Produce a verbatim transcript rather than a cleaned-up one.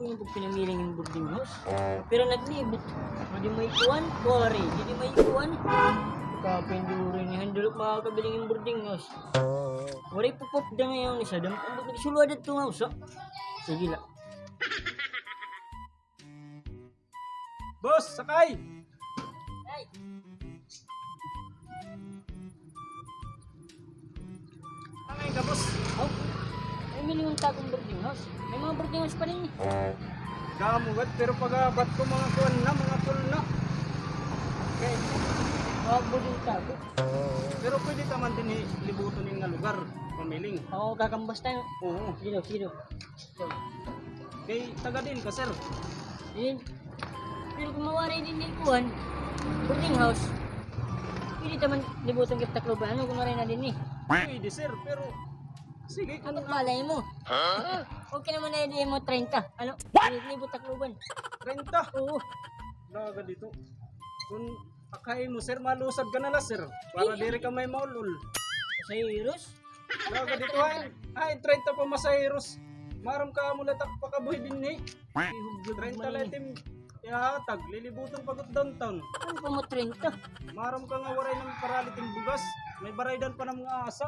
Ano pag pinamiling yung boarding house? Pero naglibot. Hindi may kuwan, pare. Hindi may kuwan. Kapinduri ni handle makakabiling yung boarding house. Waray pupop da ngayon isa. Dam, ang nagsulwad at tungaw sa. Sige la. Boss, sakay! Ay! Angay ka, boss. Oh, ay, may lingon ta akong boarding house. May mga boarding house pa rin eh. Gamo gad, pero pag-abat ko, mga kuwan na, mga pool na. Okay. Mga boarding ta ako. Pero pwede ta man dinhi libuton nga lugar, pamiling. Oo, kakambas tayo. Oo. Sino, sino? Kay taga din ka, sir? Din. Pero kung mawaray din ni kuwan, boarding house. Pwede ta man libutan kita Tacloban. Ano kung mawaray na din eh? Pwede, sir, pero sige kung ano. Malay mo. Okay naman na yun mo treinta. Ano? Libot Tacloban. Treinta? Oo. Daga dito. Kung akay mo, sir, malusad ka na la, sir. Para diri ka may maulol. Cyrus? Grabe dito, hain, hain treinta pamasaheros. Maaram ka amo la tak pakabuhi dinhi. Treinta la itim ihahatag, lilibuton pa gud downtown. Ano pa mo treinta? Maaram ka nga waray nang paraliting bugas. May baraydan pa ng mga asa.